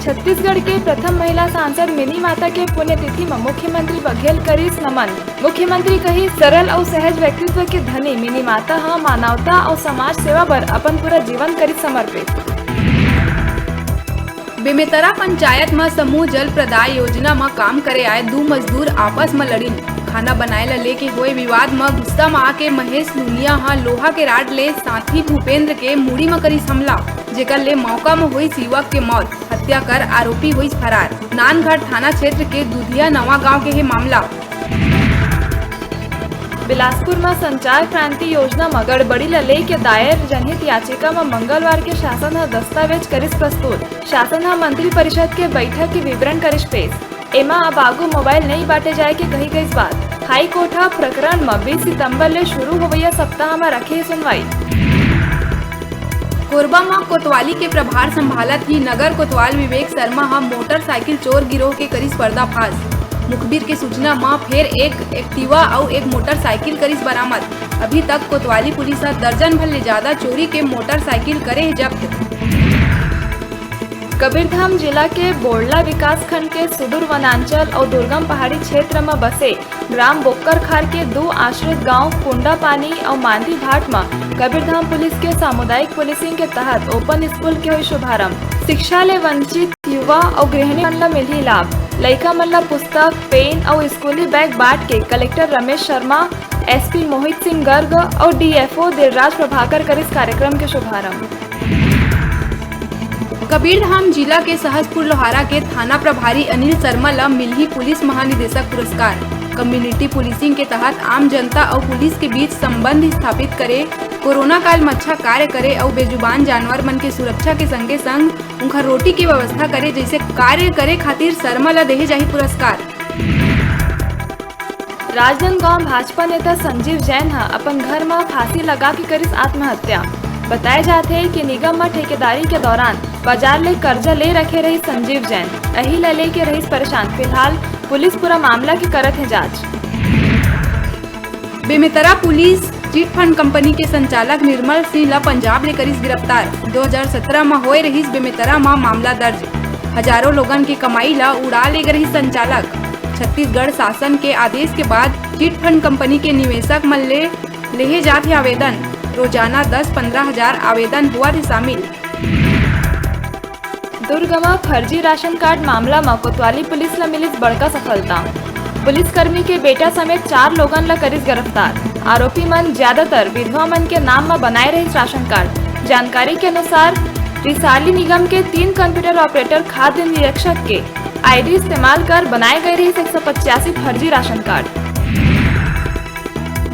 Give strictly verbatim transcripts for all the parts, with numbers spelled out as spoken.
छत्तीसगढ़ के प्रथम महिला सांसद मिनी माता के पुण्यतिथि म मुख्यमंत्री बघेल करिस नमन। मुख्यमंत्री कहिस, सरल अउ सहज व्यक्तित्व के धनी मिनी माता ह मानवता अउ समाज सेवा बर अपन पूरा जीवन करिस समर्पित। बेमेतरा पंचायत म समूह जल प्रदाय योजना म काम करे आए दू मजदूर आपस म लड़िन। खाना बनाए ल लेके होए विवाद म गुस्सा म आके महेश लुनिया ह लोहा के राड ले साथी भूपेंद्र के मुड़ी म करिस हमला, जेकर ले मौका म होइस युवक के मौत। हत्या कर आरोपी होइस फरार। नानघाट थाना क्षेत्र के दुधिया नवा गांव के हे मामला। बिलासपुर म संचार क्रांति योजना म गड़बड़ी ल लेके दायर जनहित याचिका म मंगलवार के शासन ह दस्तावेज करिस प्रस्तुत। शासन ह मंत्री परिषद के बैठक के विवरण करिस पेश। एमा अब आगू मोबाइल नइ बांटे जाए के कही गइस बात। हाई कोर्ट ह प्रकरण म बीस सितंबर ले शुरू होवइया सप्ताह म रखे हे सुनवाई। कोरबा म कोतवाली के प्रभार संभालत ही नगर कोतवाल विवेक शर्मा ह मोटरसाइकिल चोर गिरोह के करिस पर्दाफाश। मुखबिर के सूचना म फेर एक एक्टिवा अउ एक मोटरसाइकिल करिस बरामद। अभी तक कोतवाली पुलिस ह दर्जन भर ले जादा चोरी के मोटरसाइकिल करे हे जब्त। कबीरधाम जिला के बोड़ला विकासखंड के सुदूर वनांचल अउ दुर्गम पहाड़ी क्षेत्र म बसे ग्राम बोक्करखार के दू आश्रित गांव कुंडापानी अउ मांदी भाट म कबीरधाम पुलिस के सामुदायिक पुलिसिंग के तहत ओपन स्कूल के होई शुभारंभ। शिक्षा ले वंचित युवा अउ गृहिणी मन ल मिलही लाभ। लइका मन ल पुस्तक, पेन अउ स्कूली बैग बांट के कलेक्टर रमेश शर्मा, एसपी मोहित सिंह गर्ग अउ डीएफओ दिलराज प्रभाकर करिस कार्यक्रम के शुभारंभ। कबीरधाम जिला के सहसपुर लोहारा के थाना प्रभारी अनिल शर्मा ल मिलही पुलिस महानिदेशक पुरस्कार। कम्युनिटी पुलिसिंग के तहत आम जनता अउ पुलिस के बीच संबंध स्थापित करे, कोरोना काल म अच्छा कार्य करे अउ बेजुबान जानवर मन के सुरक्षा के संगे संग उंखर रोटी के व्यवस्था करे जइसे कार्य करे खातिर शर्मा ल देहे जाही पुरस्कार। राजनांदगांव भाजपा नेता संजीव जैन ह अपन घर म फांसी लगा के करिस आत्महत्या। बताए जात हे कि निगम म ठेकेदारी के दौरान बाजार ले कर्जा ले रखे रहिस संजीव जैन, एही ल लेके रहिस परेशान। फिलहाल पुलिस पूरा मामला के करत हे जांच। बेमेतरा पुलिस चिटफंड कंपनी के संचालक निर्मल सिंह ल पंजाब ले करिस गिरफ्तार। दो हज़ार सत्रह म होए रहिस बेमेतरा म मामला दर्ज। हजारों लोगन के कमाई ल उड़ा ले रहिस संचालक। छत्तीसगढ़ शासन के आदेश के बाद चिटफंड कंपनी के निवेशक मन ले लेहे जात हे आवेदन। रोजाना दस पंद्रह हजार आवेदन होवत हे शामिल। दुर्ग म फर्जी राशन कार्ड मामला म कोतवाली पुलिस ल मिलिस बड़का सफलता। पुलिसकर्मी के बेटा समेत चार लोगन ल करिस गिरफ्तार। आरोपी मन ज्यादातर विधवा मन के नाम म बनाए रहिस राशन कार्ड। जानकारी के अनुसार, रिसाली निगम के तीन कंप्यूटर ऑपरेटर खाद्य निरीक्षक के आईडी इस्तेमाल कर बनाए गए रहिस एक सौ पचासी फर्जी राशन कार्ड।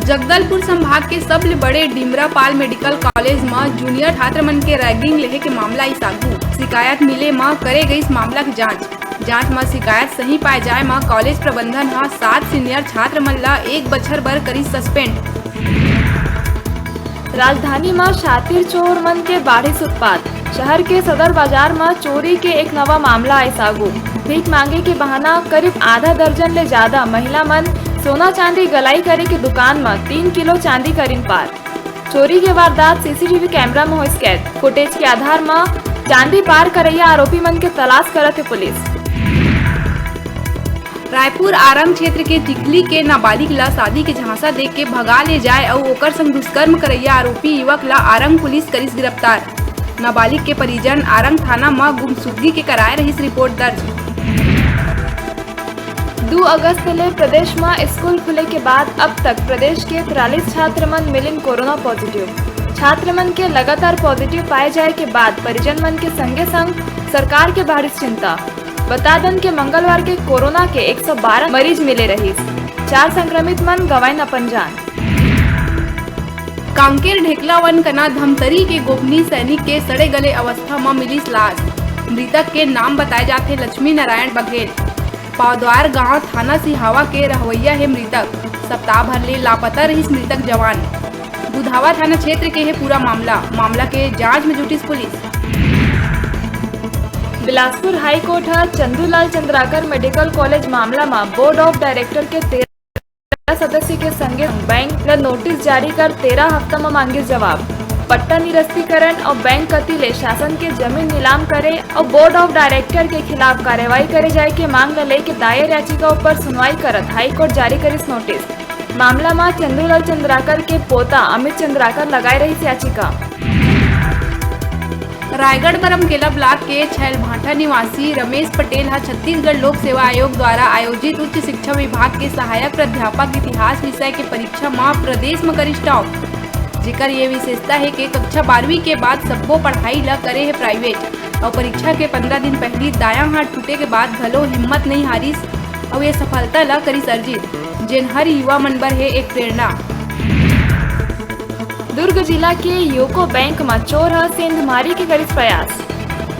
जगदलपुर संभाग के सबले बड़े डिमरापाल मेडिकल कॉलेज म जूनियर छात्र मन के रैगिंग लेहे के मामला आइस आगू। शिकायत मिले म करे गइस मामला के जांच। जांच म शिकायत सही पाए जाए म कॉलेज प्रबंधन ह सात सीनियर छात्र मन ल एक बछर बर करिस सस्पेंड। राजधानी म शातिर चोर मन के बाढ़िस उत्पात। शहर के सदर बाजार म चोरी के एक नवा मामला आइस आगू। भीख मांगे के बहाना करीब आधा दर्जन ले जादा महिला मन सोना चांदी गलाई करे के दुकान म तीन किलो चांदी करिन पार। चोरी के वारदात सीसीटीवी कैमरा म होइस कैद। फुटेज के आधार म चांदी पार करइया आरोपी मन के तलाश करत हे पुलिस। रायपुर आरंग क्षेत्र के चिखली के नाबालिग ला शादी के झांसा दे के भगा ले जाए अउ ओकर संग दुष्कर्म करइया आरोपी युवक ला आरंग पुलिस करिस गिरफ्तार। नाबालिग के परिजन आरंग थाना म गुमशुदगी के कराए रहिस रिपोर्ट दर्ज। दू अगस्त ले प्रदेश म स्कूल खुले के बाद अब तक प्रदेश के तिरालीस छात्र मन मिलिन कोरोना पॉजिटिव। छात्र मन के लगातार पॉजिटिव पाए जाए के बाद परिजन मन के संगे संग सरकार के बाढ़िस चिंता। बता दन के मंगलवार के कोरोना के एक सौ बारह मरीज मिले रहिस, चार संक्रमित मन गंवाइन अपन जान। कांकेर ढेकलावन कना धमतरी के गोपनीय सैनिक के सड़े गले अवस्था म मिलिस लाश। मृतक के नाम बताए जाथे लक्ष्मी नारायण बघेल। पावद्वार गांव थाना सिहावा के रहवइया हे मृतक। सप्ताह भर ले लापता रहिस मृतक जवान। दुधावा थाना क्षेत्र के हे पूरा मामला। मामला के जांच में जुटिस पुलिस। बिलासपुर हाई कोर्ट ह चंदूलाल चंद्राकर मेडिकल कॉलेज मामला म बोर्ड ऑफ डायरेक्टर के तेरह सदस्य के संगे बैंक ल नोटिस जारी कर तेरह हफ्ता म मांगिस जवाब। पट्टा निरस्तीकरण अउ बैंक कति ले शासन के जमीन नीलाम करे अउ Board of Director के खिलाफ कार्रवाई करे जाए के मांग ल लेके दायर याचिका ऊपर सुनवाई करत हाईकोर्ट जारी करिस नोटिस। मामला म चंदूलाल चंद्राकर के पोता अमित चंद्राकर लगाए रहिस याचिका। रायगढ़ बरमकेला ब्लॉक के छैलभांठा निवासी रमेश पटेल ह छत्तीसगढ़ लोक सेवा आयोग द्वारा आयोजित उच्च शिक्षा विभाग के सहायक प्राध्यापक इतिहास विषय के परीक्षा म प्रदेश म करिस टॉप, जेकर ये विशेषता हे कि कक्षा बारहवीं के बाद सब्बो पढ़ाई ल करे हे प्राइवेट। अउ परीक्षा के पंद्रह दिन पहिली दायां हाथ टूटे के बाद घलो हिम्मत नइ हारिस अउ ये सफलता ल करिस अर्जित, जेन हर युवा मन बर हे एक प्रेरणा। दुर्ग जिला के यूको बैंक म चोर ह सेंध मारी के करिस प्रयास,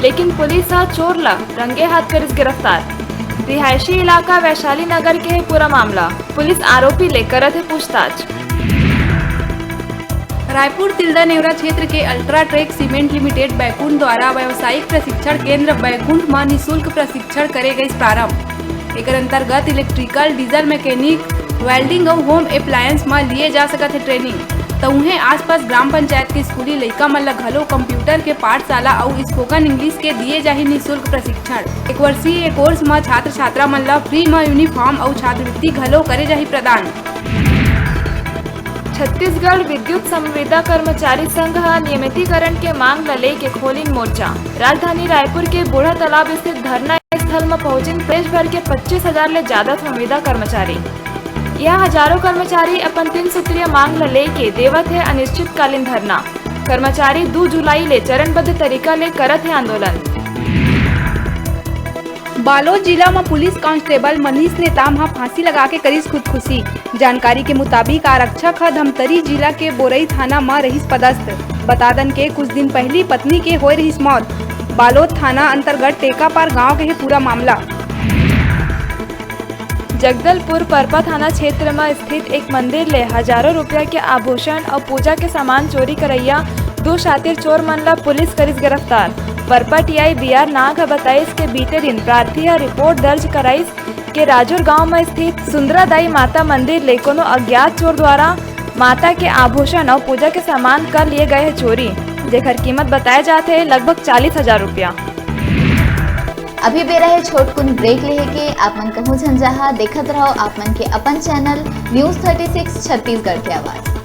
लेकिन पुलिस ह चोर ल रंगे हाथ करिस गिरफ्तार। रिहायशी इलाका वैशाली नगर के हे पूरा मामला, पुलिस आरोपी ले करत हे पूछताछ। रायपुर तिल्दा नेवरा क्षेत्र के अल्ट्राटेक सीमेंट लिमिटेड बैकुंठ द्वारा व्यावसायिक प्रशिक्षण केंद्र बैकुंठ म निशुल्क प्रशिक्षण करे गइस प्रारंभ। एकर अंतर्गत इलेक्ट्रिकल, डीजल मैकेनिक, वेल्डिंग अउ होम अप्लायंस म लिए जा सकत हे ट्रेनिंग। त उहें आसपास ग्राम पंचायत के स्कूली लइका मन ल घलो कंप्यूटर के पाठशाला अउ स्पोकन इंग्लिश के दिए जाही निशुल्क प्रशिक्षण। एक वर्षीय ये कोर्स म छात्र छात्रा मन ल फ्री म यूनिफॉर्म अउ छात्रवृत्ति घलो करे जाही प्रदान। छत्तीसगढ़ विद्युत संविदा कर्मचारी संघ ह नियमितीकरण के मांग ल लेके खोलिन मोर्चा। राजधानी रायपुर के बूढ़ा तालाब स्थित धरना स्थल म पहुंचिन प्रदेश भर के पच्चीस हजार ले ज्यादा संविदा कर्मचारी। यह हजारों कर्मचारी अपन तीन सूत्रीय मांग ल लेके देवत हे अनिश्चितकालीन धरना। कर्मचारी दू जुलाई ले चरणबद्ध तरीका ले करत हे आंदोलन। बालोद जिला म पुलिस कांस्टेबल मनीष नेताम ह फांसी लगा के करिस खुदकुशी। जानकारी के मुताबिक, आरक्षक ह धमतरी जिला के बोरई थाना म रहिस पदस्थ। बता दन के कुछ दिन पहिली पत्नी के होय रहिस मौत। बालोद थाना अंतर्गत टेकापार गांव के हे पूरा मामला। जगदलपुर परपा थाना क्षेत्र म स्थित एक मंदिर ले हजारों रुपया के आभूषण अउ पूजा के सामान चोरी करइया दू शातिर चोर मन ल पुलिस करिस गिरफ्तार। परपा टीआई बीआर नाग ह बताइस के बीते दिन प्रार्थी ह रिपोर्ट दर्ज कराइस के राजूर गांव म स्थित सुंदरा दाई माता मंदिर ले कोनो अज्ञात चोर द्वारा माता के आभूषण अउ पूजा के सामान कर लिए गए हे चोरी, जेकर कीमत बताए जात हे लगभग चालीस हजार रुपया। अभी बेरा हे छोटकुन ब्रेक लेहे के। आप मन कहूं झन जाहा, देखत रहो आप मन के अपन channel news thirty six Chhattisgarh के आवाज़।